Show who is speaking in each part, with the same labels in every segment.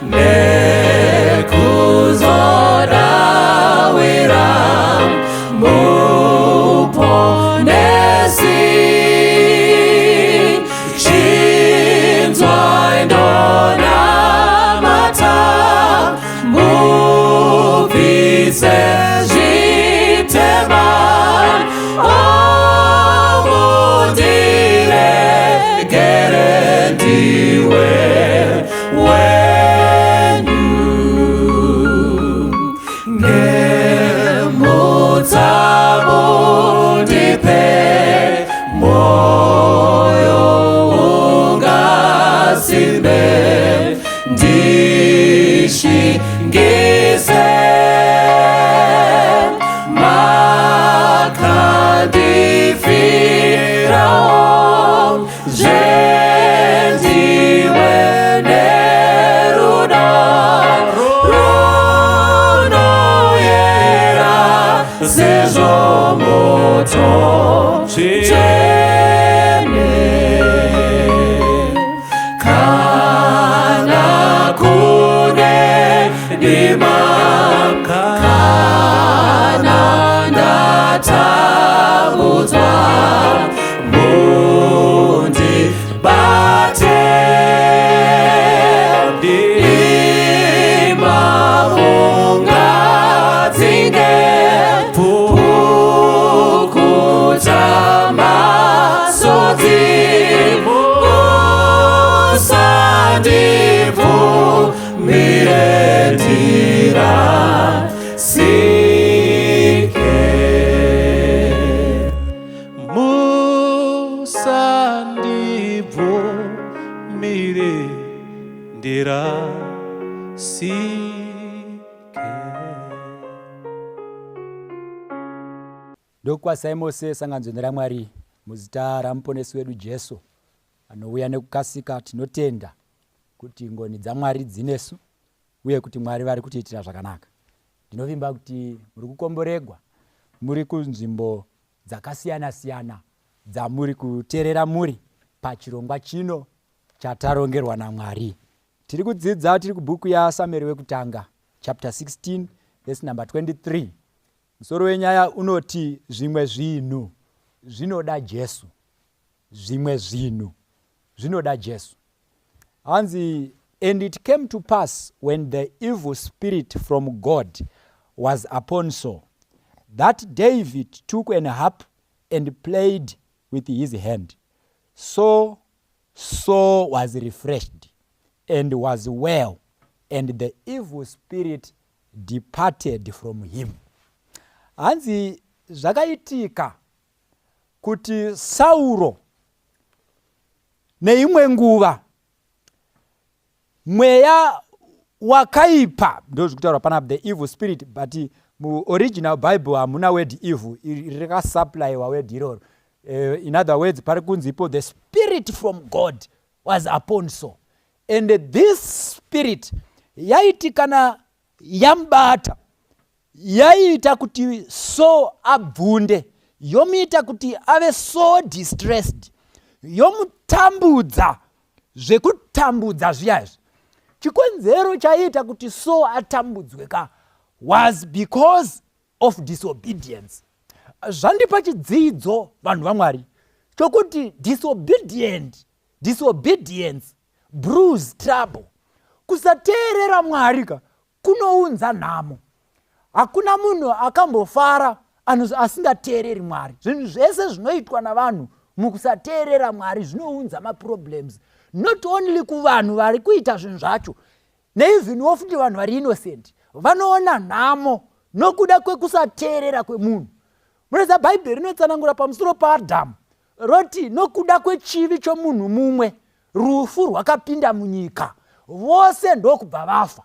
Speaker 1: Nekuzodawira Muponesi. Chinzwai ndonamata, mubvise zvitema, omundiregere ndiwe wenyu. Nemutsa mundipe moyo ungasimbe, ndishingise makandifirawo zvendiwe nerudo runoyera sezvo moto tsvene. Kana kune dima, kana ndatambudzwa, mundibate, dima mungadzinge, pukuta masodzi, musandibvumire ndirasike.
Speaker 2: Musandibvumire ndirasike.
Speaker 3: Ndokukwazisai mose sanganzweni raMwari muzita raMuponesi wedu Jesu anouya nekukasika. Tinotenda kuti ngoni dzaMwari dzinesu uye kuti Mwari vari kutiitira zvakanaka. Ndinovimba kuti muri kukomboregwa muri kunzvimbo dzakasiyana-siyana dzamuri kuteerera muri pachirongwa chino chatarongerwa naMwari. Tiri kudzidza tiri kubhuku yaSamueri wekutanga chapter 16 verse number 23. Musoro wenyaya unoti zvimwe zvinhu zvinoda Jesu. Zvimwe zvinhu zvinoda Jesu. Hanzi, and it came to pass when the evil spirit from God was upon Saul, that David took an harp and played with his hand. So Saul was refreshed and was well, and the evil spirit departed from him. Hanzi zvakaitika kuti Sauro neimwe nguva mweya wakaipa, ndozvikutaurwa panapa, the evil spirit, but muoriginal Bible hamuna word evil, rakasupplywa word iroro. In other words, pari kunzi ipo the spirit from God was upon Saul, and this spirit yaiti kana yamubata yaiita kuti Saul abvunde, yomuita kuti ave so distressed, yomutambudza zvekutambudza zviya izvi. Chikonzero chaiita kuti Saul atambudzwe ka was because of disobedience. Zvandipa chidzidzo, vanhu vaMwari, chokuti disobedience brews trouble. Kusateerera Mwari ka kunounza nhamo. Hakuna munhu akambofara asingateereri Mwari. Zvinhu zvese zvinoitwa navanhu mukusateerera Mwari zvinounza maproblems, not only kuvanhu vari kuita zvinhu zvacho, neevenwo futi vanhu vari innocent vanoona nhamo nokuda kwekusateerera kwemunhu. Munoziva, Bhaibheri rinotsanangura pamusoro paAdhamu, roti nokuda kwechivi chomunhu mumwe rufu rwakapinda munyika, vose ndokubva vafa.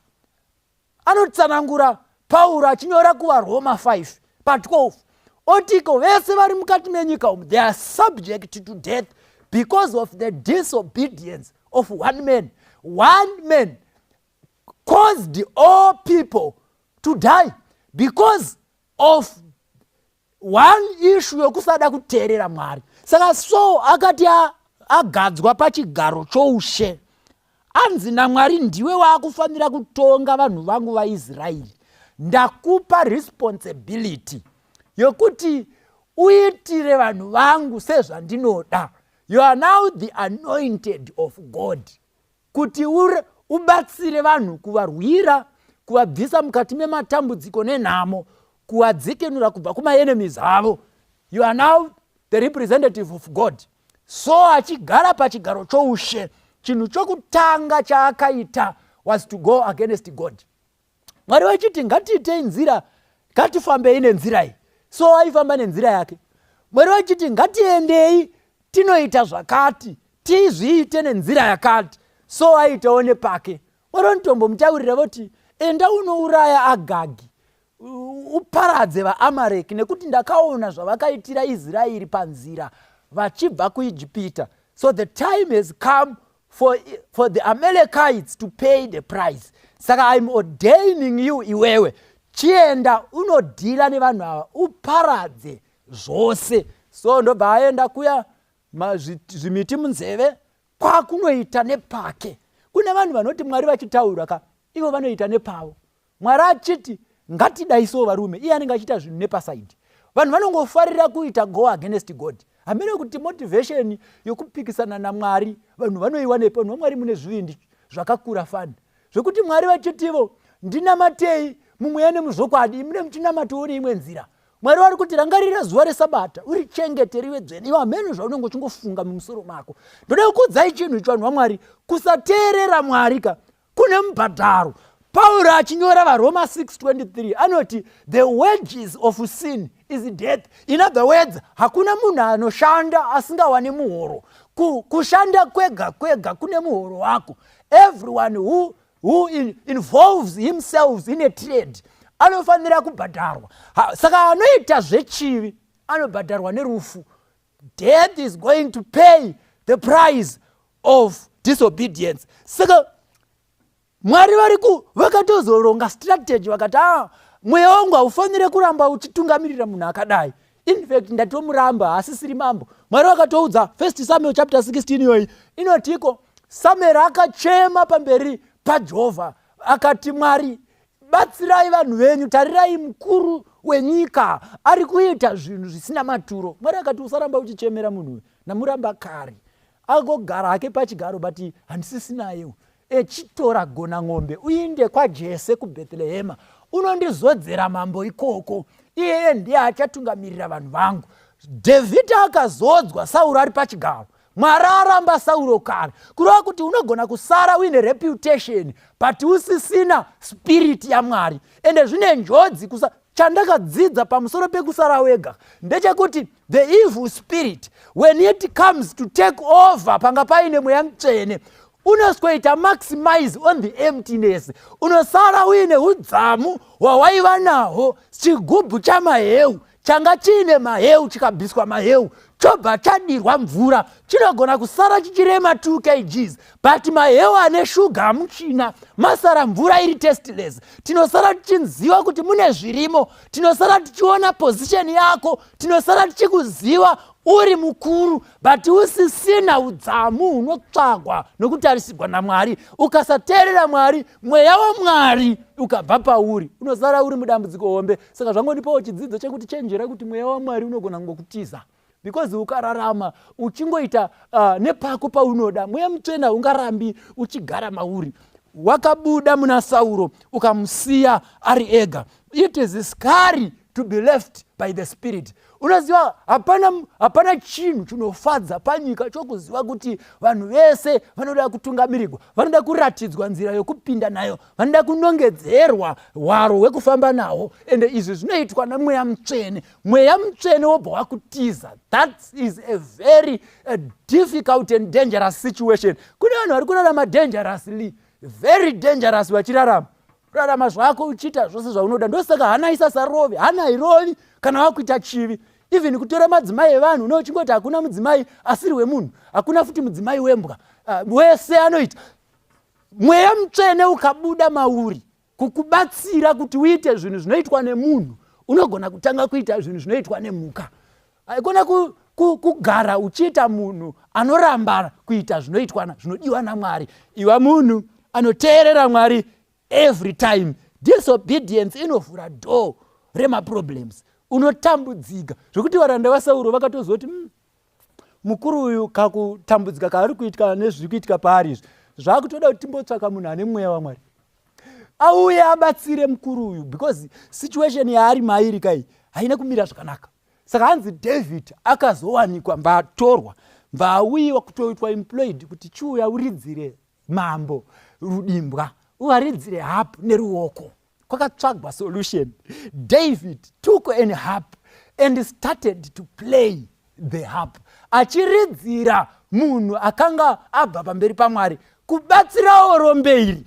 Speaker 3: Anotsanangura Pauro achinyora kuvaRoma 5 pa12, otiko vese vari mukati menyika umu, they are subject to death because of the disobedience of one man. One man caused all people to die because of one issue yokusada kuteerera Mwari. Saka so akati agadzwa pachigaro choushe. Anzi naMwari ndiwe waakufanira kutonga vanhu vangu vaIsraeri. Ndakupa responsibility yokuti uitire vanhu vangu sezvandinoda. You are now the anointed of God kuti ubatsire vanhu kuvarwira, kuvabvisa mukati mematambudziko nenhamo, kuvadzikinura kubva kumaenemies avo. You are now the representative of God. So achigara pachigaro choushe, chinhu chokutanga chaakaita was to go against God. Mwari vachiti ngatiitei nzira, ngatifambei nenzira iyi. So aifamba nenzira yake. Mwari vachiti ngatiendei tinoita zvakati, tizviite nenzira yakati. So aitawo nepake. Mwari vanotombomutaurira voti enda unouraya Agagi, uparadze vaAmareki, nekuti ndakaona zvavakaitira Israeri panzira vachibva kuIjipita. So the time has come for the Amalekites to pay the price. Saka I'm ordaining you iwewe, chienda unodhila nevanhu ava uparadze zvose. So ndobva aenda kuya zvimiti munzeve kwakunoita nepake. Kune vanhu vanoti Mwari vachitaura ka, ivo vanoita nepavo. Mwari achiti ngatidaisowo varume, iye anenge achiita zvinhu nepasaidi. Vanhu vanongofarira kuita go against God. Hamene kuti motivation yokupikisana naMwari vanhu vanoiwanepi. Vanhu vaMwari mune zvivindi zvakakura fani zvekuti Mwari vachitivo ndinamatei mumweya nemuzvokwadi, mune muchinamatawo neimwe nzira. Mwari vari kuti rangarira zuva resabata urichengete rive dzvene. Iwe hameno zvaunenge uchingofunga mumusoro mako. Ndoda kukuudzai chinhu icho vanhu vaMwari, kusateerera Mwari ka kune mubhadharo. Pauro achinyora vaRoma 6:23 anoti the wages of sin is death. In other words, hakuna munhu anoshanda asingawani muhoro. Kushanda kwega kwega kune muhoro wako. Everyone who involves himself in a trade anofanira kubhadharwa. Saka anoita zvechivi anobhadharwa nerufu. Death is going to pay the price of disobedience. Saka Mwari variku vakatozoronga strategy, vakati mweya wangu haufanire kuramba uchitungamirira munhu akadai. In fact ndatomuramba, haasisiri mambo. Mwari vakatoudza 1 Samuel chapter 16 iyoyi inotiko Samuel akachema pamberi paJehovha akati, Mwari batsirai vanhu venyu, tarirai mukuru wenyika ari kuita zvinhu zvisina maturo. Mwari akati usaramba uchichemera munhu uyu, ndamuramba kare, agogara hake pachigaro but handisisinayewo. Echitora gona ng'ombe uinde kwaJese kuBhethlehema unondizodzera mambo ikoko, iyeye ndiye achatungamirira vanhu vangu. Dhavhidhi akazodzwa Sauro ari pachigaro. Mwari aramba Sauro kare. Kureva kuti unogona kusara uine reputation but usisina spirit yaMwari. Ende zvine njodzi kusa. Chandakadzidza pamusoro pekusara wega ndechekuti the evil spirit when it comes to take over panga paine mweya mutsvene unosweta maximize on the emptiness. Unosara uine udzamu hwawaiva nahwo, chigubhu chamaheu changa chiine maheu chikabviswa maheu chobva chadirwa mvura, chinogona kusara chichirema 2 kgs but maheu ane shuga hamuchina, masara mvura iri tasteless. Tinosara tichinziva kuti mune zvirimo, tinosara tichiona position yako, tinosara tichikuziva uri mukuru but usisina udzamu hunotsvagwa nokutarisigwa naMwari. Ukasateerera Mwari, mweya waMwari ukabva pauri, unosara uri mudambudziko hombe. Saka zvangondipawo chidzidzo chekuti chenjera kuti mweya waMwari unogona kungokutiza, because ukararama uchingoita nepako paunoda, mweya mutsvene haungarambi uchigara mauri. Wakabuda muna Sauro ukamusiya ari ega. It is scary to be left by the spirit. Unoziva hapana chinhu chinofadza panyika chokuziva kuti vanhu vese vanoda kutungamirirwa, vanoda kuratidzwa nzira yokupinda nayo, vanoda kunongedzerwa hwaro hwekufamba nahwo. Ende izvi zvinoitwa namweya mutsvene. Mweya mutsvene wobva wakutiza. That is a very difficult and dangerous situation. Kune vanhu vari kurarama dangerously, very dangerous, vachirarama rarama zvako uchiita zvose zvaunoda. Ndosaka hana isasarove, hana hairovi kana wakuita chivi. Even kutora madzimai evanhu, une uchingoti hakuna mudzimai asiri wemunhu, hakuna futi mudzimai wembwa, wese anoita. Mweya mutsvene ukabuda mauri kukubatsira kuti uite zvinhu zvinoitwa nemunhu, unogona kutanga kuita zvinhu zvinoitwa nemhuka. Haikona Kugara uchiita munhu anoramba kuita zvinoitwa zvinodiwa naMwari. Iva munhu anoteerera Mwari every time. Disobedience inovhura door remaproblems, unotambudzika zvekuti varanda vaSauro vakatozoti, mukuru uyu kakutambudzika kaari kuitika nezviri kuitika paari izvi, zvakutoda kuti timbotsvaka munhu ane mweya waMwari auye abatsire mukuru uyu, because situation yaari mairi kai haina kumira zvakanaka." Saka hanzi David akazowanikwa, mbatorwa, mbaauyiwa kutoitwa employed kuti chiuya uridzire mambo rudimbwa, uvaridzire harp neruoko. Kwakatsvagwa solution. David took an harp and started to play the harp, achiridzira munhu akanga abva pamberi paMwari, kubatsirawo rombe iri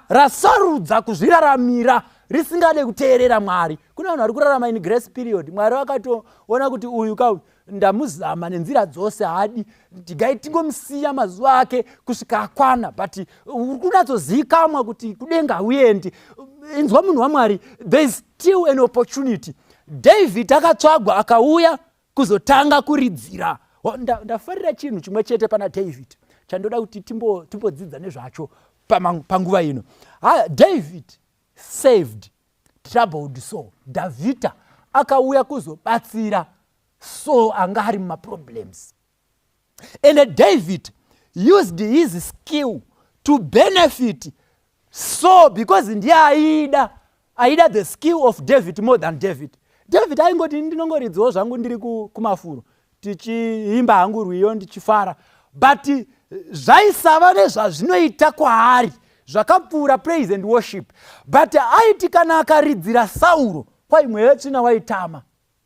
Speaker 3: rasarudza kuzviraramira risingade kuteerera Mwari. Kune vanhu vari kurarama in grace period. Mwari vakatoona kuti uyu ka ndamuzama nenzira dzose, haadi, tigai tingomusiya mazuva ake kusvika akwana. But uri kunatsozivikamwa kuti kudenga hauendi. Inzwa, munhu waMwari, there is still an opportunity. David akatsvagwa, akauya kuzotanga kuridzira. Ndafarira chinhu chimwe chete pana David chandoda kuti timbodzidza nezvacho panguva ino. David saved troubled soul. Dhavhidha akauya kuzobatsira Saul anga ari mumaproblems, and David used his skill to benefit Saul, because ndiye aida the skill of David more than David. David aingoti, "Ndinongoridzawo zvangu ndiri kumafuro, tichiimba hangu rwiyo, ndichifara," but zvaisava nezvazvinoita kwaari zvakapfuura praise and worship. But aiti kana akaridzira Sauro, kwai mweya wetsvina waitama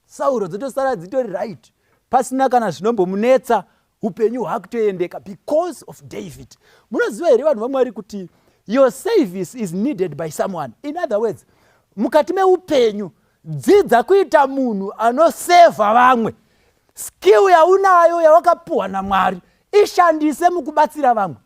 Speaker 3: Sauro, dzotosara dzitori right, pasina kana zvinombomunetsa, upenyu hwakutoendeka because of David. Munoziva here, vanhu vaMwari, kuti your service is needed by someone? In other words, mukati meupenyu dzidza kuita munhu anosevha vamwe. Skill yaunayo yawakapuhwa naMwari, ishandise mukubatsira vamwe.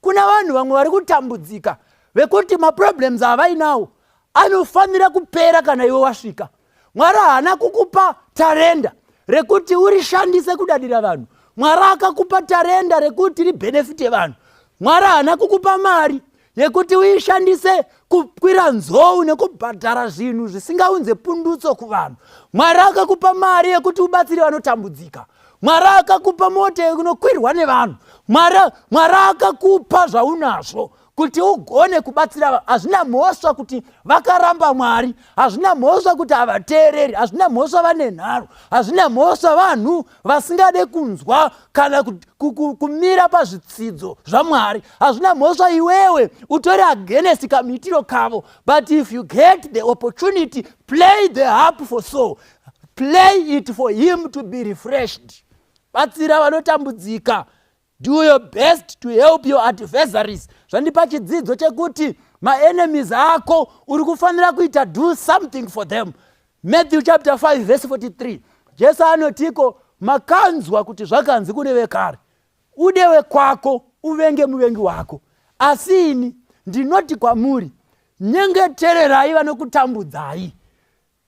Speaker 3: Kuna vanhu vamwe vari kutambudzika vekuti maproblems avainawo anofanira kupera kana iwe wasvika. Mwari haana kukupa tarenda rekuti urishandise kudadira vanhu. Mwari akakupa tarenda rekuti ribhenefite vanhu. Mwari haana kukupa mari yekuti uishandise kukwira nzou nekubhadhara zvinhu zvisingaunze pundutso kuvanhu. Mwari akakupa mari yekuti ubatsire vanotambudzika. Mwari akakupa mota yekunokwirwa nevanhu. Mwari akakupa zvaunazvo kuti ugone kubatsira. Hazvina mhosva kuti vakaramba Mwari, hazvina mhosva kuti havateereri, hazvina mhosva vane nharo, hazvina mhosva vanhu vasingade kunzwa kana kumira pazvitsidzo zvaMwari, hazvina mhosva iwewe utori against kamuitiro kavo. But if you get the opportunity, play the harp for Saul. Play it for him to be refreshed. Batsira vanotambudzika. Do your best to help your adversaries. Zvandipa chidzidzo chekuti maenemies ako uri kufanira kuita do something for them. Matthew chapter 5 verse 43, Jesu anotiko, "Makanzwa kuti zvakanzi kune vekare, ude wekwako, uvenge muvengi wako. Asi ini ndinoti kwamuri, nyengetererai vanokutambudzai,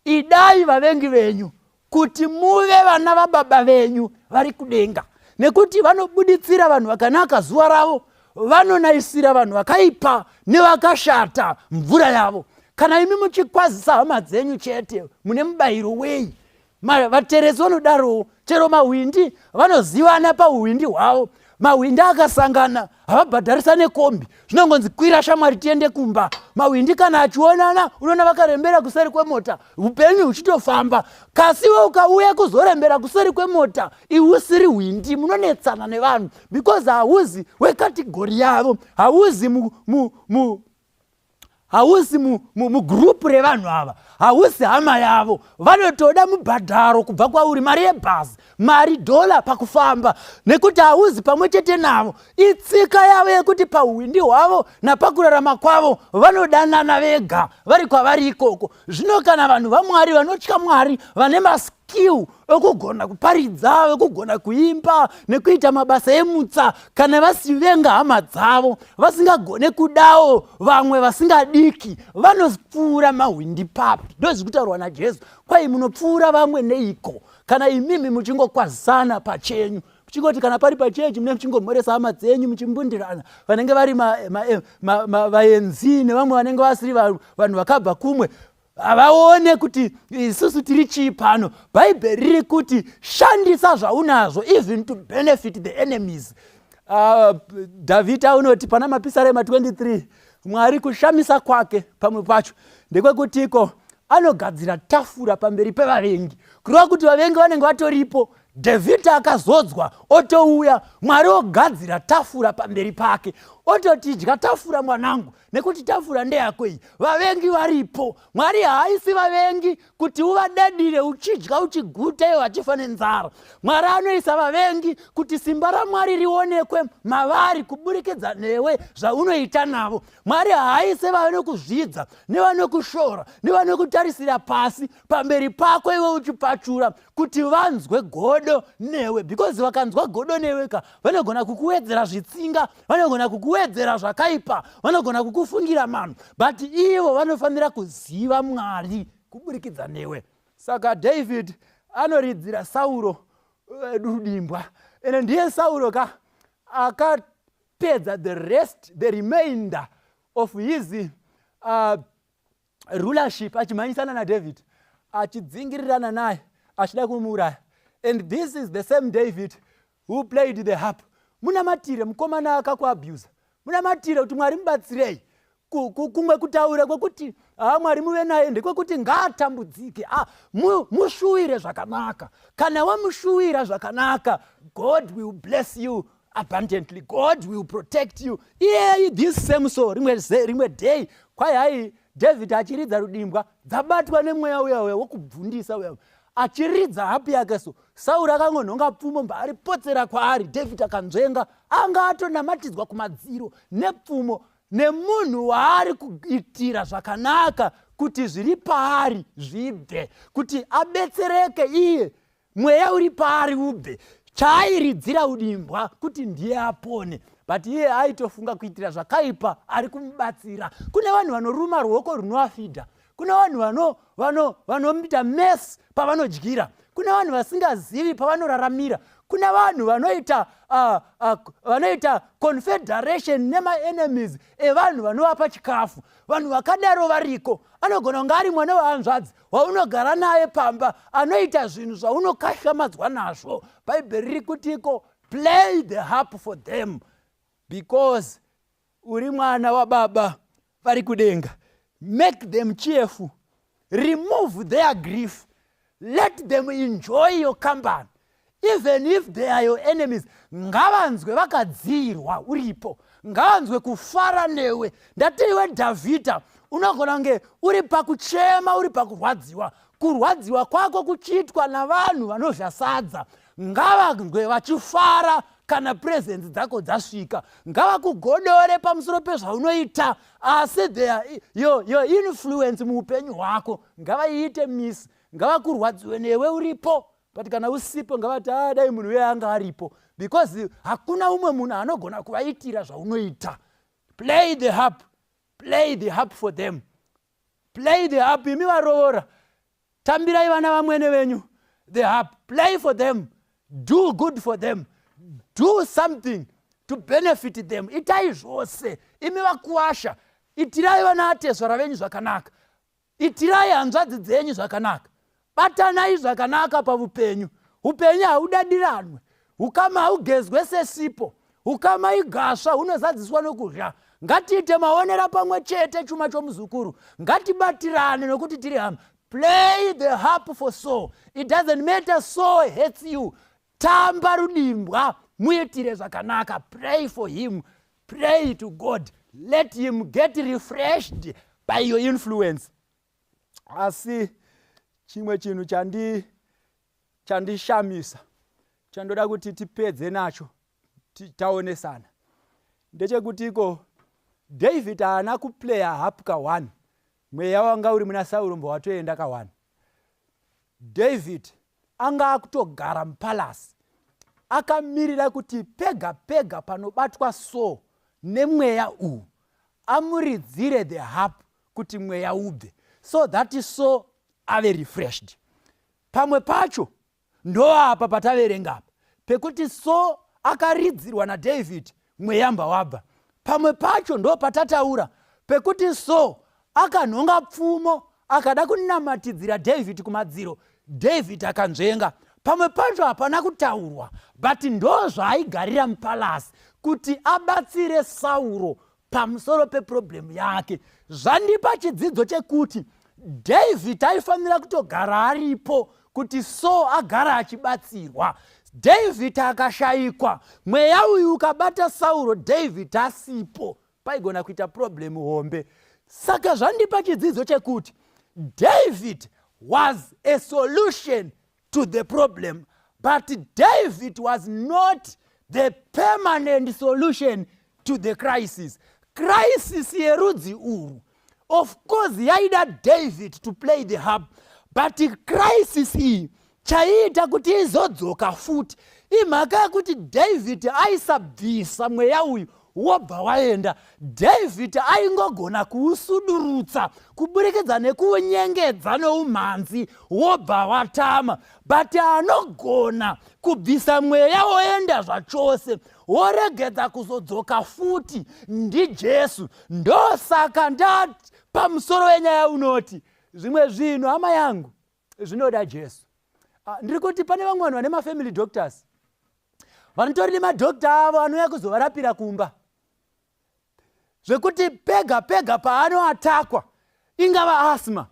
Speaker 3: idai vavengi venyu, kuti muve vana vababa venyu vari kudenga, nekuti vanobuditsira vanhu vakanaka zuva ravo, vanonayisira vanhu vakaipa nevakashata mvura yavo. Kana imi muchikwazisa hama dzenyu chete, mune mubayiro wei? Vateresi vanodarowo. Chero mahwindi vanozivana pauhwindi hwavo. Mahwindi akasangana havabhadharisa nekombi, zvinongonzi, 'Kwira shamwari, tiende kumba.' Mahwindi kana achionana, unoona vakarembera kuseri kwemota, upenyu huchitofamba. Kasiwe ukauya kuzorembera kuseri kwemota, iwe usiri hwindi, munonetsana nevanhu because hauzi wecategory yavo, hauzi mu, mu, mu, hausi mugroup revanhu ava, hausi hama yavo. Vanotoda mubhadharo kubva kwauri, mari yebhazi, mari dhola pakufamba, nekuti hauzi pamwe chete navo. Itsika yavo yekuti pauhwindi hwavo napakurarama kwavo vanodanana vega vari kwavari ikoko. Zvino kana vanhu vaMwari vanotya Mwari vane maskills
Speaker 4: maskill ekugona kuparidza, ekugona kuimba nekuita mabasa emutsa, kana vasivenga hama dzavo, vasingagone kudawo vamwe vasingadiki, vanopfuura mahwindi papi? Ndozviri kutaurwa naJesu. Kwai munopfuura vamwe neiko kana imimi muchingokwazisana pachenyu, muchingoti kana pari pachechi mune muchingomhoresa hama dzenyu, muchimbundirana vanenge vari vaenzi nevamwe vanenge vasiri vanhu vakabva kumwe, havaone kuti isusu tiri chii pano? Bhaibheri riri kuti shandisa zvaunazvo even to benefit the enemies. Dhavhidha unoti pana Mapisarema 23, Mwari kushamisa kwake pamwe pacho ndekwekutiko anogadzira tafura pamberi pevavengi, kureva kuti vavengi vanenge vatoripo. Dhavhidha akazodzwa otouya, Mwari ogadzira tafura pamberi pake, ototi, "Dya tafura, mwanangu, nekuti tafura ndeyako iyi." Vavengi varipo. Mwari haaisi vavengi kuti uvadadire uchidya uchiguta, ivo vachifa nenzara. Mwari anoisa vavengi kuti simba raMwari rionekwe mavari kuburikidza newe, zvaunoita navo. Mwari haaise vanokuzvidza nevanokushora nevanokutarisira pasi pamberi pako iwe uchipachura kuti vanzwe godo newe, because vakanzwa godo newe ka, vanogona kukuwedzera zvitsinga, vanogona kukuwedzera zvakaipa, vanogona kukufungira mano, but ivo vanofanira kuziva Mwari kuburikidza newe. Saka David anoridzira Sauro rudimbwa, ende ndiye Sauro ka akapedza the rest, the remainder of his rulership achimhanyisana naDavid, achidzingirirana naye, achida kumuuraya. And this is the same David who played the harp. Munamatire mukomana akakuabusa, munamatire kuti Mwari mubatsirei. Kumwe kutaura kwekuti ha, Mwari muve naye, ndekwekuti ngaatambudzike. Ah, mushuwire zvakanaka. Kana wamushuwira zvakanaka, God will bless you abundantly, God will protect you. Iyeyi this same so rimwe day kwai hai, David achiridza rudimbwa, dzabatwa nemweya uya uya wokubvundisa uya, achiridza hapi yake so, Sauro akangonhonga pfumo, mbaaripotsera kwaari. David akanzvenga, anga atonamatidzwa kumadziro nepfumo nemunhu waari kuitira zvakanaka kuti zviri paari zvibve, kuti abetsereke iye, mweya uri paari ubve. Chaairidzira udimbwa kuti ndiye apone, but iye aitofunga kuitira zvakaipa ari kumubatsira. Kune vanhu vanoruma ruoko runovafidha, kune vanhu vanoita mess pavanodyira, kune vanhu vasingazivi pavanoraramira, kune vanhu vanoita confederation nemaenemies evanhu vanovapa chikafu. Vanhu vakadaro variko. Anogona kunge ari mwana wehanzvadzi waunogara naye pamba, anoita zvinhu zvaunokashamadzwa nazvo. Bhaibheri riri kutiko play the harp for them because uri mwana wababa vari kudenga. Make them cheerful, remove their grief, let them enjoy your company even if they are your enemies. Ngavanzwe vakadzirwa uripo, ngavanzwe kufara newe. Ndati iwe Dhavhidha unogona kunge uri pakuchema, uri pakurwadziwa, kurwadziwa kwako kuchiitwa navanhu vanodya sadza. Ngavanzwe vachifara kana presence dzako dzasvika. Ngavakugodore pamusoro pezvaunoita, asi your influence muupenyu hwako ngavaiite miss. Ngavakurwadziwe newe uripo, but kana usipo ngavati, "Ah, dai munhu uye anga aripo," because hakuna umwe munhu anogona kuvaitira zvaunoita. Play the harp, play the harp for them, play the harp. Imi varoora, tambirai vana vamwene venyu the harp. Play for them, do good for them, do something to benefit them. Itai zvose. Imi vakuwasha, itirai vana atezvara venyu zvakanaka, itirai hanzvadzi dzenyu zvakanaka, batanai zvakanaka paupenyu. Upenyu haudadiranwe, ukama haugezwe sesipo. Ukama igasva hunozadziswa nokudya. Ngatiite maonera pamwe chete chuma chomuzukuru, ngatibatirane nokuti tiri hama. Play the harp for Saul. It doesn't matter Saul hates you. Tamba rudimbwa, muitire zvakanaka. Pray for him, pray to God, let him get refreshed by your influence. Asi chimwe chinhu chandishamisa chandoda kuti tipedze nacho taonesana ndechekutiko David haana kuplaya harp ka1, mweya wanga uri muna Sauro mbo watoenda ka1. David Anga akutogara mupalasi akamirira kuti pega pega panobatwa so nemweya uwu amuridzire the harp kuti mweya ubve so that so ave refreshed. Pamwe pacho ndoapa pataverenga apa pekuti so akaridzirwa naDavid mweya mba wabva. Pamwe pacho ndo patataura pekuti so akanhonga pfumo akada kunamatidzira David kumadziro, David akanzvenga. Pamwe pacho hapana kutaurwa, but ndo zvaaigarira mupalasi kuti abatsire Sauro pamusoro peproblemu yake. Zvandipa chidzidzo chekuti David aifanira kutogara aripo kuti so agara achibatsirwa. David akashayikwa, mweya uyu ukabata Sauro David asipo, paigona kuita problemu hombe. Saka zvandipa chidzidzo chekuti David was a solution to the problem, but David was not the permanent solution to the crisis. Crisis yerudzi urwu of course yaida David to play the harp, but crisis iyi chaiita kuti izodzoka futi imhaka yekuti David aisabvisa mweya uyu wobva waenda. David aingogona kuusudurutsa kuburikidza nekuunyengedza noumhanzi wobva watama, but anogona kubvisa mweya woenda zvachose woregedza kuzodzoka futi ndiJesu. Ndosaka ndati pamusoro wenyaya unoti zvimwe zvinhu, hama yangu, zvinoda Jesu. Ndiri kuti pane vamwe vanhu vane mafamily doctors, vanotori nemadhokta avo anouya kuzovarapira kumba, zvekuti pega pega paanoatakwa, ingava asthma,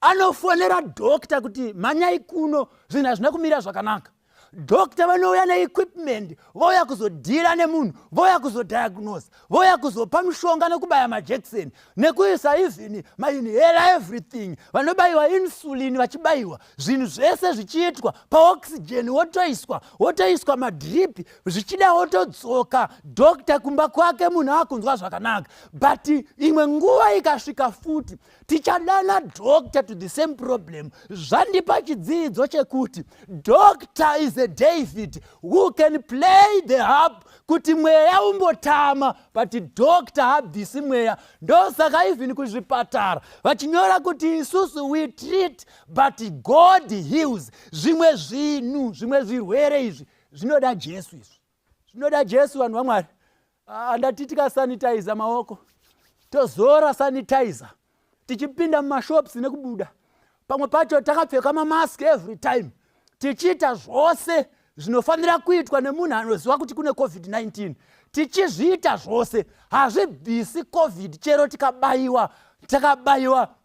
Speaker 4: anofonera dhokta kuti mhanyai kuno, zvinhu hazvina kumira zvakanaka. Dhokta vanouya neequipment, vouya kuzodhira nemunhu, vouya kuzodiagnose, vouya kuzopa mishonga nekubaya majekiseni nekuisa even mainhaler, everything. Vanobayiwa insulin, vachibayiwa zvinhu zvese zvichiitwa paoxygen, wotoiswa wotoiswa madrip zvichida, wotodzoka dhokta kumba kwake, munhu akunzwa zvakanaka. But imwe nguva ikasvika futi tichadana doctor to the same problem. Zvandipa chidzidzo chekuti doctor is a David who can play the harp kuti mweya umbotama, but doctor habvisi mweya. Ndosaka even kuzvipatara vachinyora kuti isusu we treat but God heals. Zvimwe zvinhu, zvimwe zvirwere izvi zvinoda Jesu, izvi zvinoda Jesu, vanhu vaMwari. Andati tikasanitiza maoko, tozora sanitizer tichipinda mumashops nekubuda, pamwe pacho takapfeka mamask every time, tichiita zvose zvinofanira kuitwa nemunhu anoziva kuti kune COVID-19, tichizviita zvose, hazvibvisi COVID. Chero tikabayiwa, takabayiwa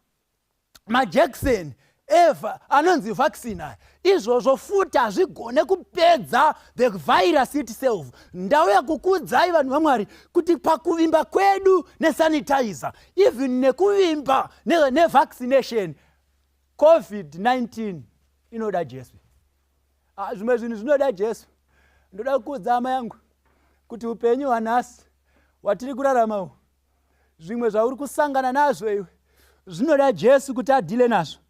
Speaker 4: majekiseni eva anonzi vaccine aya, izvozvo futi hazvigone kupedza the virus itself. Ndauya kukuudzai, vanhu vaMwari, kuti pakuvimba kwedu nesanitizer, even nekuvimba nevaccination, ne COVID-19 inoda Jesu. Zvimwe zvinhu zvinoda Jesu. Ndoda kukuudza, hama yangu, kuti upenyu hwanhasi hwatiri kurarama uhu, zvimwe zvauri kusangana nazvo iwe zvinoda Jesu kuti adhile nazvo.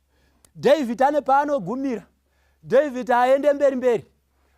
Speaker 4: David ane paanogumira. David aende mberi mberi.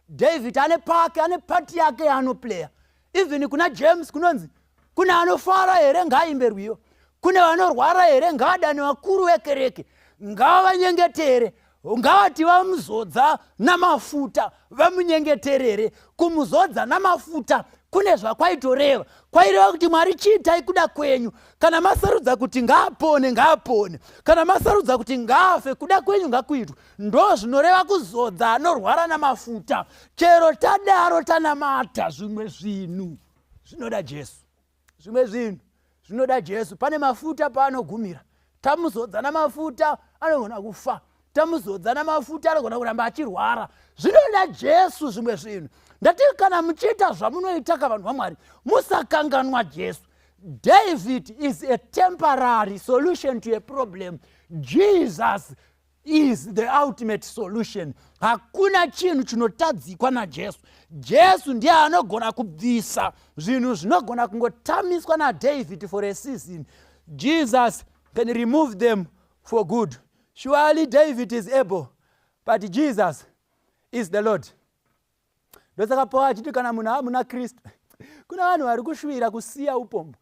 Speaker 4: David ane pake, ane part yake yaanoplaya. Even kuna James kunonzi kune anofara here? Ngaaimbe rwiyo. Kune vanorwara here? Ngaadane vakuru vekereke, ngaavanyengetere, ngavati vamuzodza namafuta vamunyengeterere. Kumuzodza namafuta kune zvakwaitoreva. Kwaireva kuti Mwari, chiitai kuda kwenyu. Kana masarudza kuti ngaapone, ngaapone. Kana masarudza kuti ngaafe, kuda kwenyu ngakuitwe. Ndo zvinoreva kuzodza anorwara namafuta. Chero tadaro, tanamata, zvimwe zvinhu zvinoda Jesu, zvimwe zvinhu zvinoda Jesu. Pane mafuta paanogumira. Tamuzodza namafuta anogona kufa, tamuzodza namafuta anogona kuramba achirwara. Zvinoda Jesu zvimwe zvinhu. Ndati kana muchiita zvamunoita ka, vanhu vaMwari, musakanganwa Jesu. David is a temporary solution to a problem. Jesus is the ultimate solution. Hakuna chinhu chinotadzikwa naJesu. Jesu ndiye anogona kubvisa zvinhu zvinogona kungotamiswa naDavid for a season. Jesus can remove them for good. Surely David is able, but Jesus is the Lord. Ndosaka Paul achiti kana munhu amuna Kristu, kuna vanhu vari kushuvira kusiya upombwe,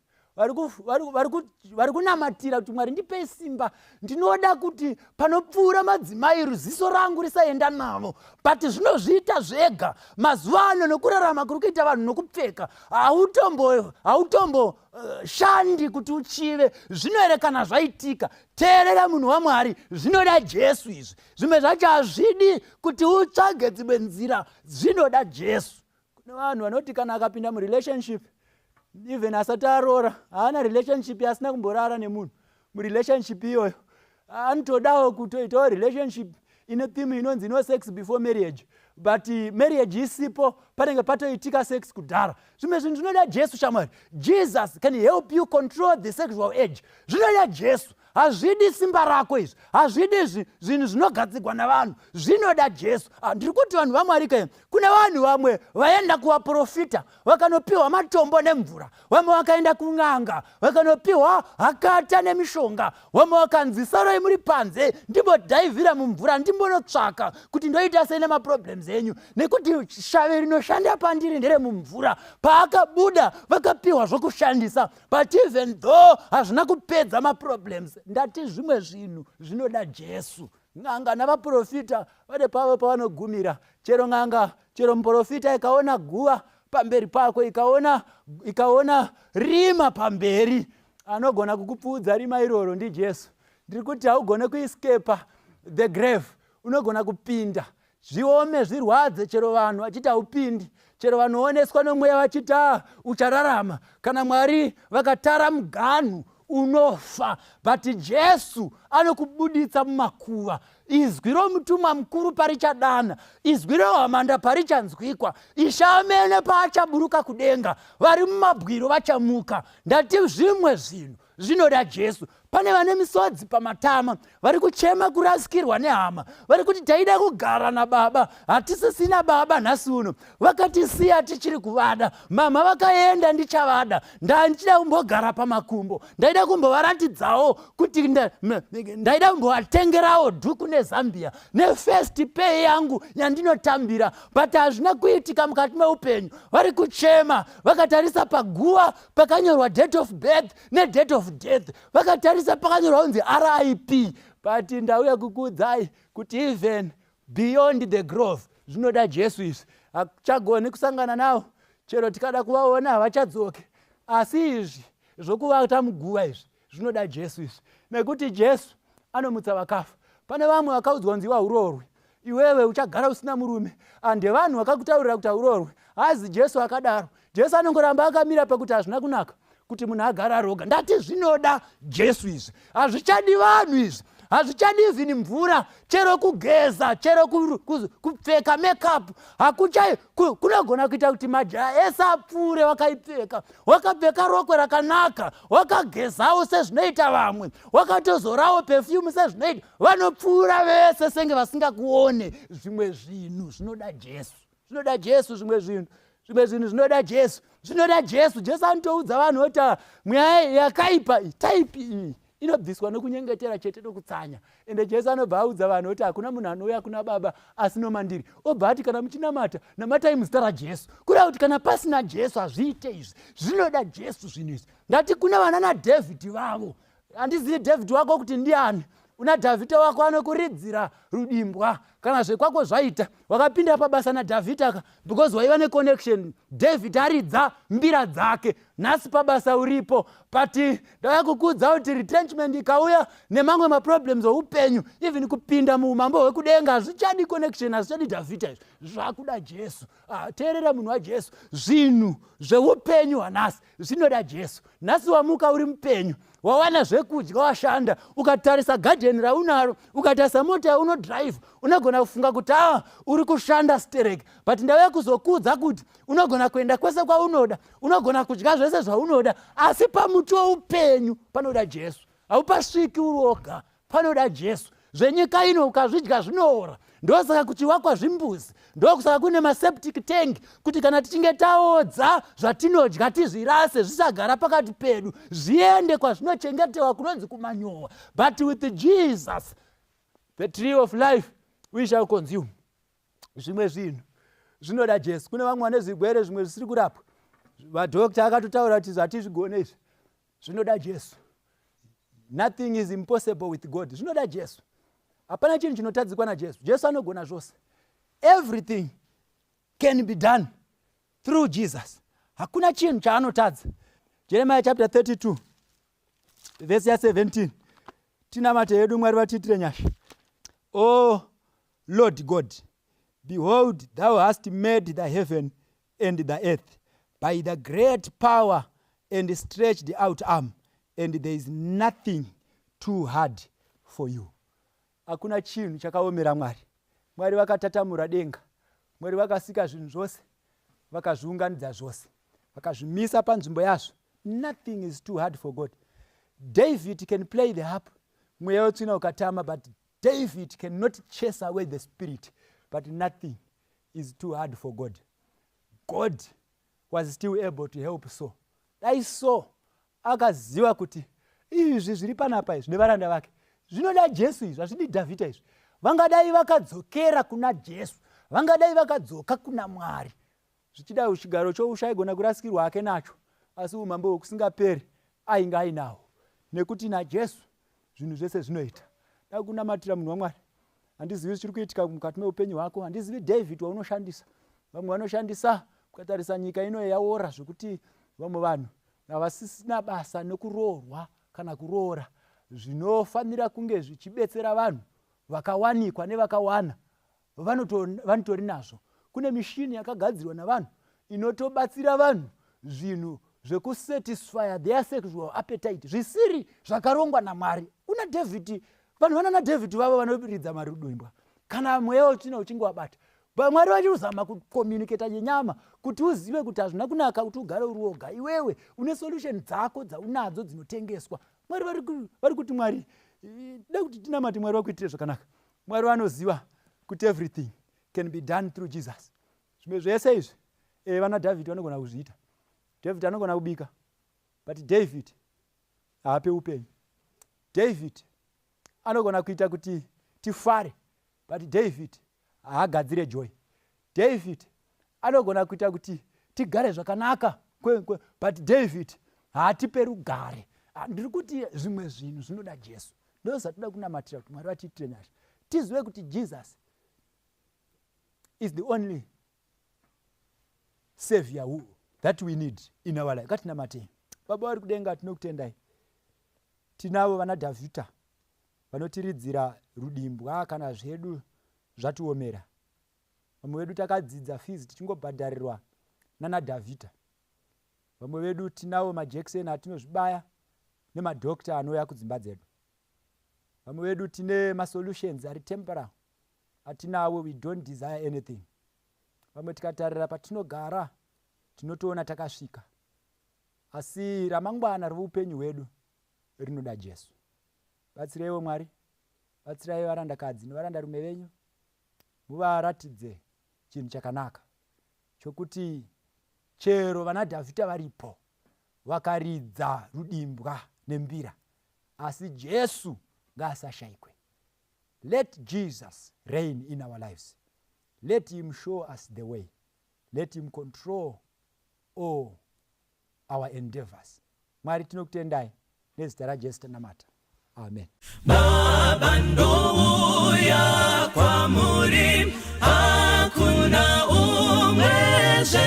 Speaker 4: vari kunamatira kuti, "Mwari, ndipei simba, ndinoda kuti panopfuura madzimai ruziso rangu risaenda navo." But zvinozviita zvega mazuva ano nokurarama kuri kuita vanhu nokupfeka. Hautombo shandi kuti uchive. Zvinoerekana zvaitika. Teerera, munhu waMwari, zvinoda Jesu izvi. Zvimwe zvacho hazvidi kuti utsvage dzimwe nzira, zvinoda Jesu. Kune vanhu vanoti kana akapinda murelationship, even asati aroora, haana relationship yaasina kumborara nemunhu. Murelationship iyoyo anotodawo kutoitawo relationship ine theme inonzi "No sex before marriage", but marriage isipo, panenge patoitika sex kudhara. Zvimwe zvinhu zvinoda Jesu, shamwari. Jesus can help you control the sexual urge. Zvinoda Jesu, hazvidi simba rako izvi, hazvidi zvinhu zvinogadzigwa navanhu, zvinoda Jesu. Ah, ndiri kuti vanhu vaMwari ke, kune vanhu vamwe vaenda kuvaprofita vakanopiwa matombo nemvura, vamwe vakaenda kun'anga vakanopiwa hakata nemishonga, vamwe vakanzi, "Sarai muri panze, ndimbodhaivhira mumvura, ndimbonotsvaka kuti ndoita sei nemaproblems enyu, nekuti shave rinoshanda pandiri nderemumvura." Paakabuda vakapiwa zvokushandisa, but even though hazvina kupedza maproblems. Ndati zvimwe zvinhu zvinoda Jesu. N'anga navaprofita vane pavo pavanogumira. Chero n'anga, chero muprofita, ikaona guva pamberi pako, ikaona rima pamberi, anogona kukupfuudza rima iroro ndiJesu. Ndiri kuti haugone kuescapa the grave. Unogona kupinda, zviome, zvirwadze, chero vanhu vachiti haupindi, chero vanooneswa nomweya vachiti, "A, uchararama." Kana Mwari vakatara muganhu, unofa, but Jesu anokubuditsa mumakuva. Izwi romutumwa mukuru parichadana, izwi rehwamanda parichanzwikwa, Ishe amene paachaburuka kudenga, vari mumabwiro vachamuka. Ndati zvimwe zvinhu zvinoda Jesu. Pane vane misodzi pamatama, vari kuchema kurasikirwa nehama, vari kuti, "Taida kugara nababa, hatisisina baba nhasi uno. Vakatisiya tichiri kuvada. Mama vakaenda ndichavada, ndandichida kumbogara pamakumbo, ndaida kumbovaratidzawo kuti ndaida kumbovatengerawo dhuku neZambia nefirst pay yangu yandinotambira, but hazvina kuitika." Mukati meupenyu vari kuchema vakatarisa paguva pakanyorwa date of birth nedate of death, vakatarisa pakanyorwa kunzi RIP. But ndauya kukuudzai kuti even beyond the grave, zvinoda Jesu izvi. Hachagoni kusangana navo, chero tikada kuvaona havachadzoke. Asi izvi zvokuvata muguva izvi zvinoda Jesu izvi, nekuti Jesu anomutsa vakafa. Pane vamwe vakaudzwa kunzi, "Hauroorwe iwewe, uchagara usina murume." Ande vanhu vakakutaurira kuti hauroorwe. Hazi Jesu akadaro. Jesu anongoramba akamira pakuti hazvina kunaka kuti munhu agara aroga. Ndati zvinoda Jesu izvi, hazvichadi vanhu izvi, hazvichadi even mvura, chero kugeza, chero kupfeka makeup hakuchai. Kunogona kuita kuti majaya ese apfuure wakaipfeka, wakapfeka rokwe rakanaka, wakagezawo sezvinoita vamwe, wakatozorawo perfume sezvinoita vanopfuura vese senge vasingakuone. Zvimwe zvinhu zvinoda Jesu, zvinoda Jesu. Zvimwe zvinhu zvinoda Jesu, zvinoda Jesu. Jesu anotoudza vanhu oti, "Ah, mweya yakaipa type iyi inobviswa nokunyengetera chete nokutsanya." Ende Jesu anobva audza vanhu kuti hakuna munhu anouya kuna Baba asi nomandiri. Obva ati, "Kana muchinamata, namatai muzita raJesu." Kureva kuti kana pasina Jesu hazviite izvi. Zvinoda Jesu zvinhu izvi. Ndati kuna vana naDhavhidhi vavo. Handizivi Dhavhidhi wako kuti ndiani. Una Dhavhidha wako anokuridzira rudimbwa kana zvekwako zvaita. Wakapinda pabasa naDhavhidha ka, because waiva neconnection. David aridza mbira dzake, nhasi pabasa uripo. But ndauya kukuudza kuti retrenchment ikauya nemamwe maproblems oupenyu, even kupinda muumambo hwekudenga hazvichadi connection, hazvichadi Dhavhidha izvi, zvakuda Jesu. Ah, teerera, munhu waJesu, zvinhu zveupenyu hwanhasi zvinoda Jesu. Nhasi wamuka uri mupenyu, wawana zvekudya, washanda, ukatarisa gadheni raunaro, ukatarisa mota yaunodhiraivha, unogona kufunga kuti a uri kushanda stereki. But ndauya kuzokuudza kuti unogona kuenda kwese kwaunoda, unogona kudya zvese zvaunoda, asi pamuti weupenyu panoda Jesu. Haupasviki uri woga, panoda Jesu. Zvenyika ino ukazvidya zvinoora. Ndosaka kuchivakwa zvimbuzi, ndokusaka kune maseptic tank, kuti kana tichinge taodza zvatinodya tizvirase, zvisagara pakati pedu, zviende kwazvinochengetewa kunonzi kumanyowa. But with Jesus, the tree of life we shall consume. Zvimwe zvinhu zvinoda Jesu. Kune vamwe vane zvirwere zvimwe zvisiri kurapwa, vadhokta akatotaura kuti zvatizvigone izvi zvinoda Jesu. Nothing is impossible with God. Zvinoda Jesu. Hapana chinhu chinotadzikwa naJesu. Jesu anogona zvose. Everything can be done through Jesus. Hakuna chinhu chaanotadza. Jeremiah chapter 32 vhesi ya 17. Tinamate yedu, Mwari vatiitire nyasha. O Lord God, behold, thou hast made the heaven and the earth by the great power and stretched out arm, and there is nothing too hard for you. Hakuna chinhu chakaomera Mwari. Mwari vakatatamura denga, Mwari vakasika zvinhu zvose, vakazviunganidza zvose, vakazvimisa panzvimbo yazvo. Nothing is too hard for God. David can play the harp, mweya wetsvina ukatama, but David cannot chase away the spirit. But nothing is too hard for God. God was still able to help. So dai so akaziva kuti izvi zviri panapa izvi nevaranda vake zvinoda Jesu, izvi hazvidi Dhavhidha izvi, vangadai vakadzokera kuna Jesu, vangadai vakadzoka kuna Mwari. Zvichida chigaro choushe aigona kurasikirwa hake nacho, asi umambo hwekusingaperi ainge ainawo, nekuti naJesu zvinhu zvese zvinoita. Da kunamatira munhu waMwari. Handizivi zvichiri kuitika mukati meupenyu hwako, handizivi David waunoshandisa. Vamwe vanoshandisa, ukatarisa nyika ino yaora zvekuti vamwe vanhu havasisina basa nekuroorwa kana kuroora. Zvinofanira kunge zvichibetsera vanhu vakawanikwa nevakawana vanotori nazvo. Kune mishini yakagadzirwa navanhu inotobatsira vanhu zvinhu zvekusatisfya their sexual appetite zvisiri zvakarongwa naMwari. Una David, vanhu vanana David vavo vanoridza marudimbwa kana mweya wetsvina uchinge wabata. Mwari vachizama kucommunicata nenyama kuti uzive kuti hazvina kunaka kuti ugare uri woga. Iwewe une solution dzako dzaunadzo dzinotengeswa. Mwari vari kuti, Mwari da kuti tinamate, Mwari vakuitire zvakanaka. Mwari vanoziva kuti everything can be done through Jesus. Zvimwe zvese izvi vana David vanogona kuzviita. David anogona kubika, but David haape upenyu. David anogona kuita kuti tifare, but David haagadzire joy. David anogona kuita kuti tigare zvakanaka, but David haatipe rugare. Ndiri kuti zvimwe zvinhu zvinoda Jesu. Ndozvatoda kunamatira kuti Mwari vatiitire nyasha, tizive kuti Jesus is the only savior that we need in our life. Ngatinamatei. Baba vari kudenga, tinokutendai. Tinavo vana Dhavhidha vanotiridzira rudimbwa kana zvedu zvatiomera. Vamwe vedu takadzidza fees tichingobhadharirwa nana Dhavhidha. Vamwe vedu tinavo majekiseni atinozvibaya nemadhokta anouya kudzimba dzedu. Vamwe vedu tine masolutions ari temporal atinawo. We don't desire anything. Vamwe tikatarira patinogara tinotoona takasvika, asi ramangwana roupenyu hwedu rinoda Jesu. Batsireiwo Mwari, batsirai varandakadzi nevarandarume venyu, muvaratidze chinhu chakanaka chokuti chero vana Dhavhidha varipo vakaridza rudimbwa nembira, asi Jesu ngaasashayikwe. Let Jesus reign in our lives. Let him show us the way. Let him control all our endeavors. Mwari, tinokutendai. Nezita raJesu tanamata, amen.
Speaker 1: Baba, ndouya kwamuri, hakuna umwezve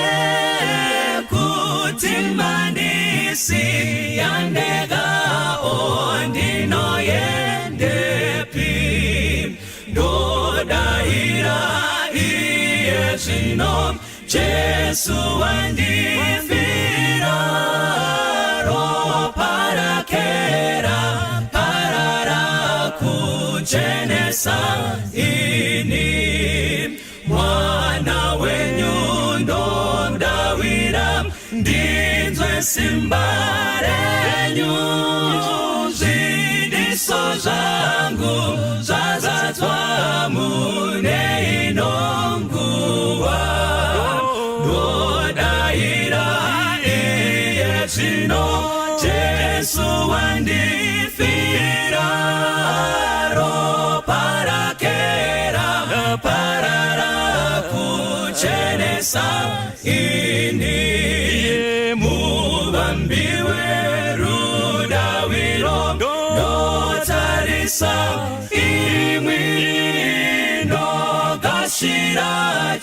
Speaker 1: kuti mandisiya ndega, o ndinoyendepi? Ndodaira iye zvino, Jesu wandifira, ropa rake raparara kuchenesa ini. Mwana wenyu ndodawira, ndinzwe simba renyu. Zvidiso zvangu zvazadzwa mune ino nguva. Ndodaira iye zvino, Jesu wandifira, ropa rake raparara.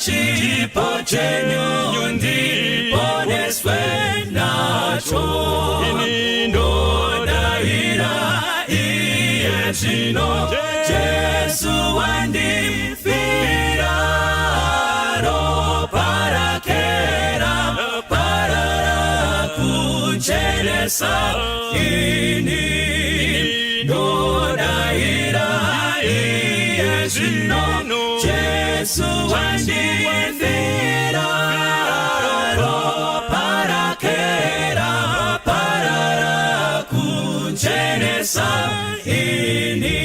Speaker 1: Chipo chenyu ndiponeswe nacho. Ini ndodaira iye zvino, Jesu wandifira. Ropa rake raparara kuchenesa ini. Ndodaira iye zvino, Jesu wandifira. Ropa rake raparara kuchenesa ini.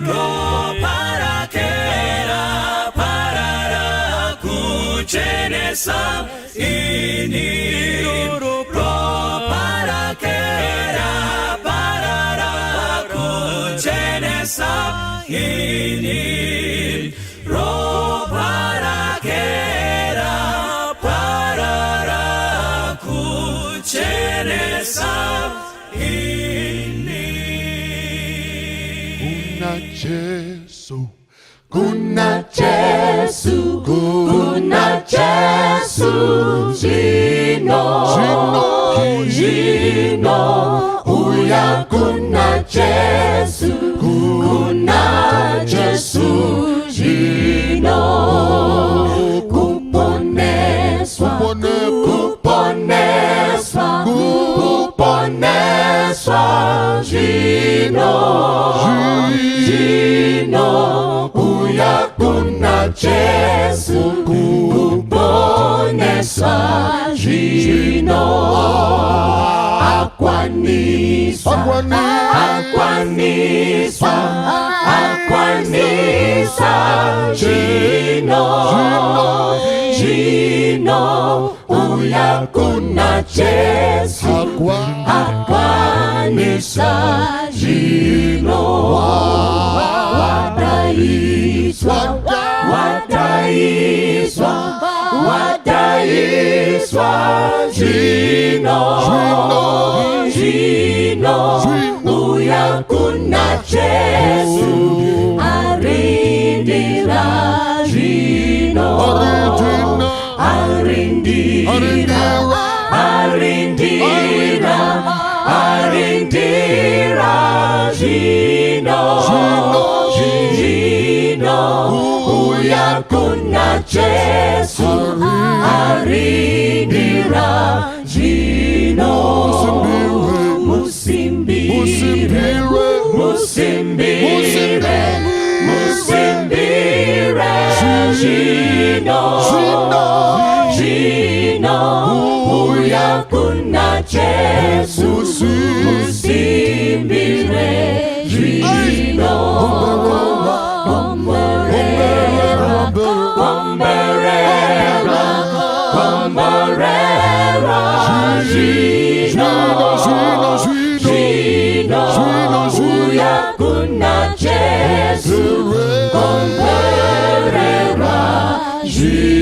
Speaker 1: Ropa rake raparara kuchenesa ini. Ropa rake raparara kuchenesa ini. Ropa rake raparara kuchenesa ini.
Speaker 5: Kuna Jesu.
Speaker 6: Kuna Jesu, kuna Jesu, zvino,
Speaker 5: Zvino.
Speaker 6: Zvino, uya kuna Jesu, kuna Jesu, zvino, kuponeswa, kuponeswa, kuponeswa, zvino, zvino, uya kuna Jesu, kuponeswa, zvino, akwaniswa, akwaniswa, akwanisa, zvino, zvino, uya kuna Jesu, akwanisa, zvino, wadaiswa, wadaiswa, wadaiswa, zvino, zvino, uya kuna Jesu, arindira zvino, arindira, arindira, arindira, zvino, zvino, uya kuna Jesu, arindira zvino, musimbire, musimbire, musimbire, zvino, zvino, uya kuna Jesu, musimbire, zvino, komborera, komborera, komborera, zvino, zvino, uya kuna Jesu, komborera, zvino.